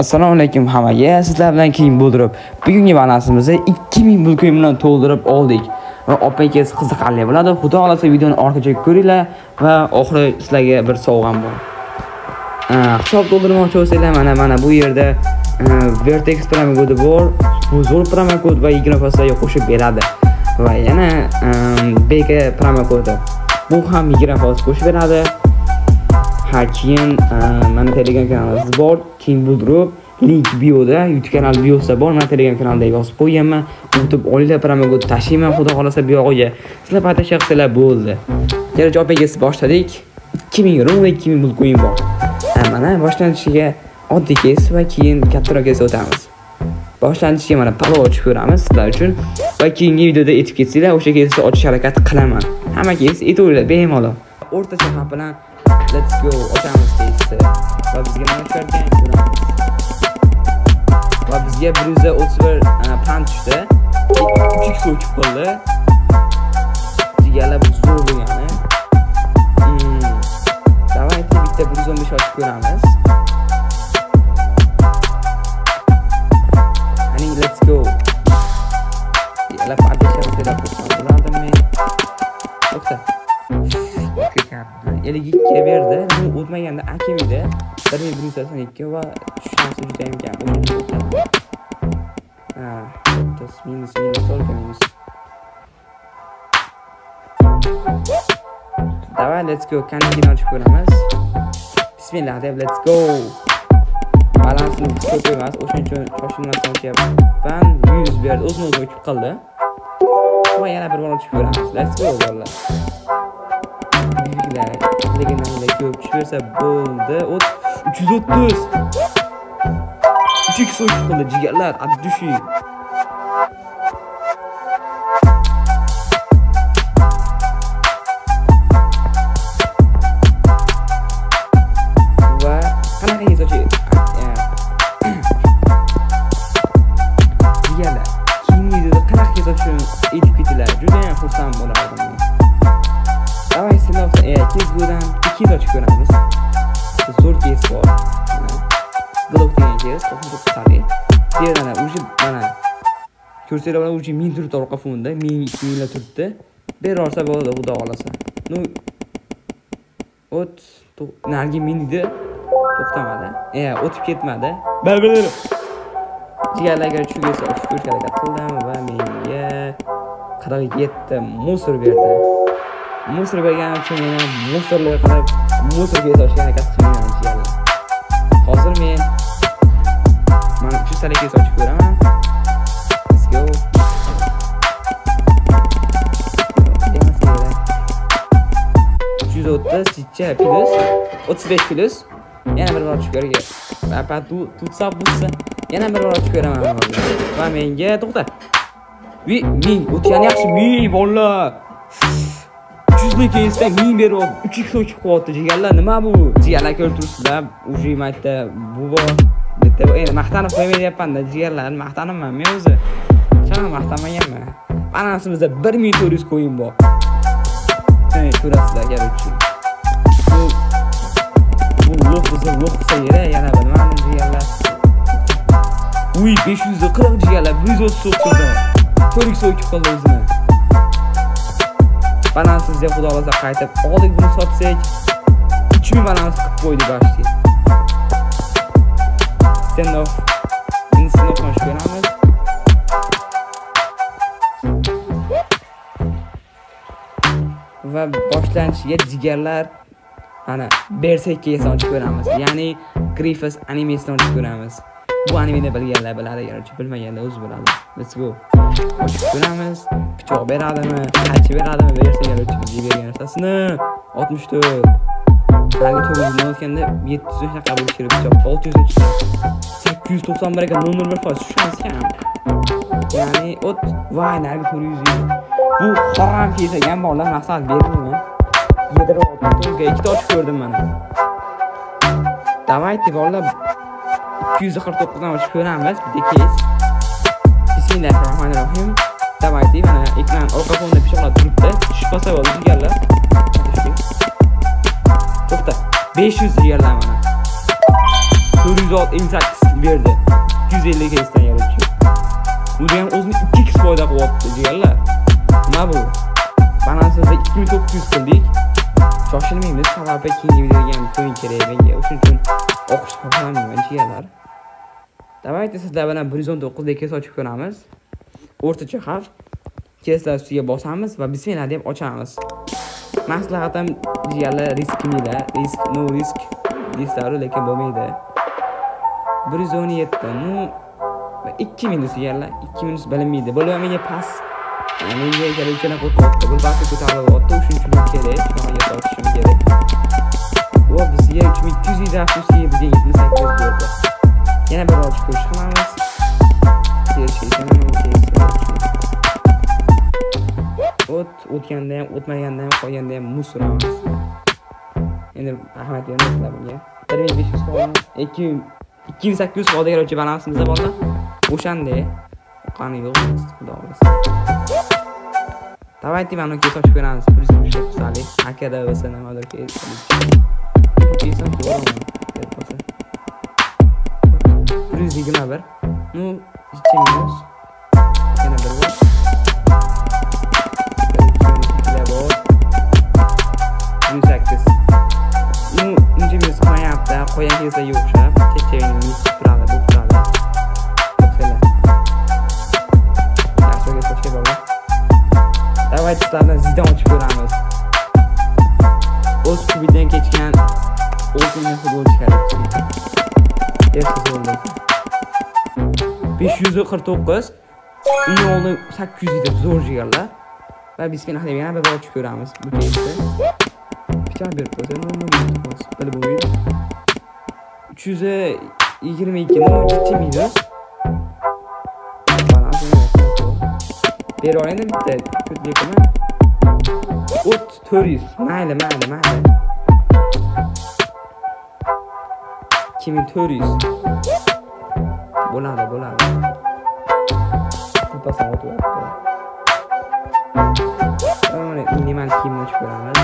Assalomu alaykum hammaga. Sizlar bilan King Buldurib. Bugungi balansimizni 2000 bulkoin bilan to'ldirib oldik. Va opa akasi qiziqarli bo'ladi. Xudo xolasa videoni oxirigacha ko'ringlar va oxiri sizlarga bir sovg'am bor. Hisob to'ldirmoqchi bo'lsanglar, mana bu yerda Vertex promokodi bor. Bu zo'r promokod va 20% qo'shib beradi. Va yana BK promokodi. Bu ham 20% qo'shib beradi. Ha, keyin mana Telegram kanalimiz bor, King Buldurib, link bioda, YouTube kanal biosida bor, mana Telegram kanalida yozib qo'yganman. O'tib olinglar, promokod tashlayman, xudo xolasa bu yog'iga. Sizlar подписка qilsanglar bo'ldi. Kerak opagasi boshladik. 2000 ровно 2000 bulkoin bor. Ha, mana boshlanishiga oddiy kes va keyin kattaroq kes o'tamiz. Boshlanishiga mana palov ochib ko'ramiz sizlar uchun va keyingi videoda etib ketsanglar, o'sha kesni ochish harakat qilaman. Hamma kes etaveringlar bemalol. O'rtacha haq bilan let's go ochamiz кейсni. Va bizga nima tushar ekan ko'ramiz. Va bizga 131 pan tushdi. 3x o'chib qoldi. Jigarlar, bu zo'r bo'lgani. Давайте bitta 115 ochib ko'ramiz. Qani, let's go. Jigarlar, подписка qilsanglar xursand bo'lardim men. To'xta. 52 berdi. Bu o'tmaganda akim edi. 1182 va shansi juda ham kam. O'shaning uchun to'xtadim. Ha, 30 minus minus, только minus. Давай, let's go. Kanikini ochib ko'ramiz. Bismillah deb let's go. Balansimiz ko'p emas, o'shaning uchun shoshilmasdan ochyapman. 100 berdi, o'zini o'zi o'chib qoldi. Va yana bir bor ochib ko'ramiz. Let's go, bolalar. Buyuklar, legendalar ko'p tushib bersa bo'ldi. O't 330. 3x o'chib qoldi, jigarlar, от души. Va qanaqa kes ochi? Jigarlar, keyingi videoda qanaqa kes ochishini aytib ketinglar. Juda ham xursand bo'lardim men. Давай sinov Kesgo'dan kes ochib ko'ramiz. Zo'r kes bor. Mana. Glock degan kes, 99 talik. Bu yerda mana уже mana ko'rsanglar bo'ladi, уже 1000 turibdi orqa fonda, 1000 2000 lar turibdi. Berorsa bo'ladi, xudo xolasa. Ну, o't narigi 1000 edi. To'xtamadi. O'tib ketmadi. Bir. Jigarlarga tushib ochib ko'rishga harakat qildim va menga 47 мусор berdi. Мусор bergani uchun yana мусор lar qilib, мусор ga ochishga harakat qilmayman, jigarlar. Hozir men mana 300 talik kes ochib ko'raman. Let's go. Demasanglar. 330 chicha plus 35 plus yana bir bor ochib ko'rga. Apa tutsa bo'lsa yana bir bor ochib ko'raman hozir. Va menga to'xta. Vi 1000 o'tgani yaxshi 1000 bolalar. 300 lik kesda 1000 berib 3x o'chib qo'yapti, jigarlar, nima bu? Jigarlar, ko'rib turibsizlar, уже mayda bu bor. Bitta endi maqtanib qo'ymay deyapman-da, jigarlar, maqtanibman men o'zi. Qachon maqtanmaganman. Balansimizda 1400 coin bor. Hey, ko'rasizlar, короче. Bu лох bo'lsa, лох qilsa kerak, yana bilmadim, jigarlar. Uy, 540 jigarlar, 130 so'qdi. 4x o'chib qoldi o'zini. Balansimizga xudo xolasa qaytib oldik, buni sotsak 3000 balans qilib qo'ydi почти. Stand off. Endi stand off ochib ko'ramiz. Va boshlanishiga, jigarlar, mana Berserk keysini ochib ko'ramiz. Ya'ni Griffith animesini ochib ko'ramiz. Bu animeni bilganlar biladi, garchi bilmaganlar o'zi biladi. Let's go. Ochib ko'ramiz. Pichoq beradimi, qaychi beradimi, bersa garchi bizga bergan narsasini 64. Hali 400 o'tganda 700 shunaqa bo'lishi kerak pichoq. 600 chiqdi. 891 ekan, 0.01% shans kam. Ya'ni o't voy narigi 400. Bu harom kes ekan, bolalar, maqsad bermayman. Yediryapti. To'g'ri, ikkita ochib ko'rdim mana. Давайте, bolalar, 249 dan ochib ko'ramiz bitta kes. Bismillahirrohmanirrohim. Давайте, mana ekran orqa fonda pichoqlar turibdi. Tushib qolsa bo'ldi, jigarlar. To'xta. 500 jigarlar mana. 458 berdi. 250 keysdan короче. Bu ham o'zini 2x foyda qilyapti, jigarlar. Nima bu? Balansimizda 2900 qildik. Shoshilmaymiz, sababi keyingi videoga ham coin kerak menga. O'shuning uchun o'qishni xohlamayman, jigarlar. Давайте sizlar bilan 119 lik keys ochib ko'ramiz. O'rtacha xavf. Keyslar ustiga bosamiz va bismillah deb ochamiz. Maslahatim jigarlar, risk qilmanglar. Risk, no risk deysizlar, lekin bo'lmaydi. 117. Ну, 2 minus jigarlar, 2 minus bilinmaydi. Bular menga past, menga короче qo'rqyapti. Bu pastga ko'tarilyapti, o'shuning uchun kerak, shunaqa ochishim kerak. Va bizga 3200 afsuski bizga 78 berdi. Yana bir ochib ko'rish qilamiz. O't o'tganda ham, o'tmaganda ham, qolganda ham muz suramiz. Endi rahmat bermaysizlar bunga. 1500 qoldi. 2800 qoldi, короче, balansimizda bor. O'shanda qani yo'q, xudo xohlasa. Давайте mana keys ochib ko'ramiz. 179 talik. Akada bo'lsa nimadir keys. Bu keys ham to'g'rimi? Berib qolsa. 121. Ну, 2 minus. Yana bir bor. Bor. 108. Ну, uncha minus qilmayapti. Qolgan keyslarga o'xshab, chekchagini minus qilib turadi, bo'lib turadi. O'xshaylar. Yaxshi keys bor. Давайте sizlardan Zidan ochib ko'ramiz. O'z klubidan kechgan o'zini futbolchi короче. Erta bo'ldi. 549. Undan oldin 800 edi, zo'r jigarlar. Va bismillah deb yana bir bor ochib ko'ramiz bu keysni. Pichoq berib qo'ysa, nima bilib bo'lmaydi. 322, ну, 2 minus. Balans bera olaymi bitta ko'tlik qilma. O't 400. Mayli, mayli, mayli. 2400. Bo'ladi, bo'ladi. Pasam o'tyapti. Mana minimal kiyimni ochib ko'ramiz.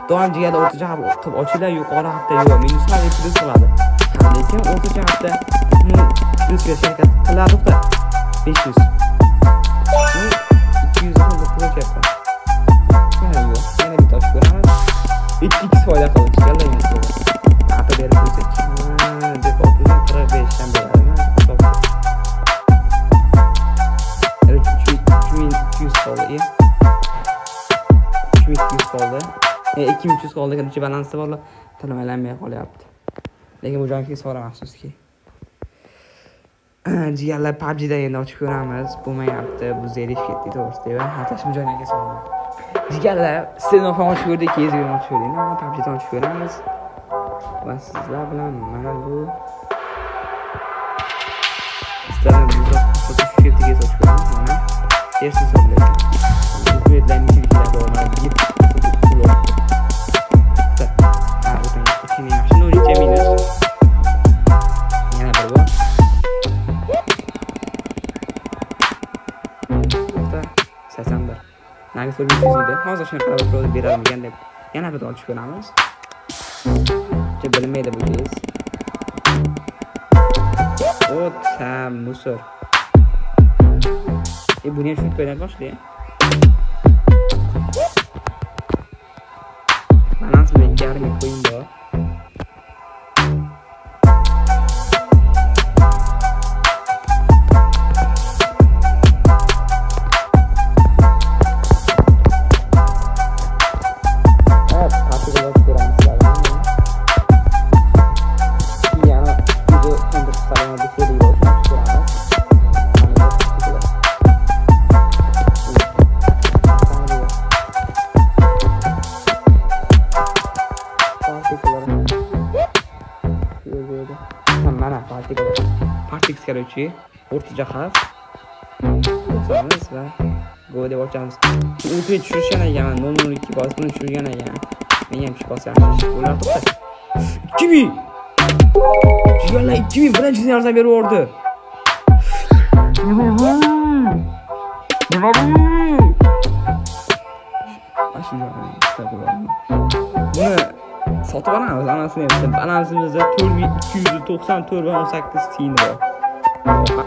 Doim jigarda o'rtacha qilib ochinglar, yuqori hafta yo'q, minuslar plyus qiladi. Lekin o'rtacha hafta plyus berishga harakat qiladi, to'xta. 500. Ну, 200 ham qo'yachyapti. Yana yo'q. Yana bitta ochib ko'ramiz. 2x foyda qildi jigarlar endi. Ata berib qo'ysak, deb 45 ham beradimi? 3200 qoldi. 3200 qoldi. 2300 qoldi. Короче, balansda borlar. Tilim aylanmay qolyapti. Lekin bu jonga so'ram afsuski. Jigarlar, PUBG'da endi ochib ko'ramiz. Bo'lmayapti. Bu zerikib ketdi to'g'risida. Hatashim joylarga soldim. Jigarlar, Standoff ochib ko'rdik, CS:GO ochib ko'rdik. Endi PUBG'dan ochib ko'ramiz. Va sizlar bilan mana bu sizlardan ochib ko'ramiz mana. Ersi hisoblaydi. Hukmatlarning yuklar bor, mana yeb Ha, o'tgan yaxshi, 0.2 minus. Yana bir bor. To'xta, 81. Nagi 300 edi. Hozir shuni qarab turib berarmikan deb yana bir ochib ko'ramiz. Uncha bilinmaydi bu keys. O't, ha, musor. Buni ham shuni qo'yib boshlaydi. Balans bilan 2,5 coin bor. Evet, particle ko'ramiz sizlar. Yana o'zi 19 bir seriya bor, shuni ko'ramiz. Mana bu particle. Particle. Yo'q, yo'q. Ha, mana particle. Particles, короче, o'rtacha xavf. Bosamiz va go deb ochamiz. Ultra tushirishgan ekan, 002 bosib buni tushirgan ekan. Menga ham tushib qolsa yaxshi bo'lardi, to'xta. 2000! Jigarlar, 2000 birinchi narsa berib yubordi. Nima bu? Nima bu? Mana shu joyini istab qo'yaman. Buni Sotib olamiz anasini ham. Balansimizda 4294 va 18 tiyin bor.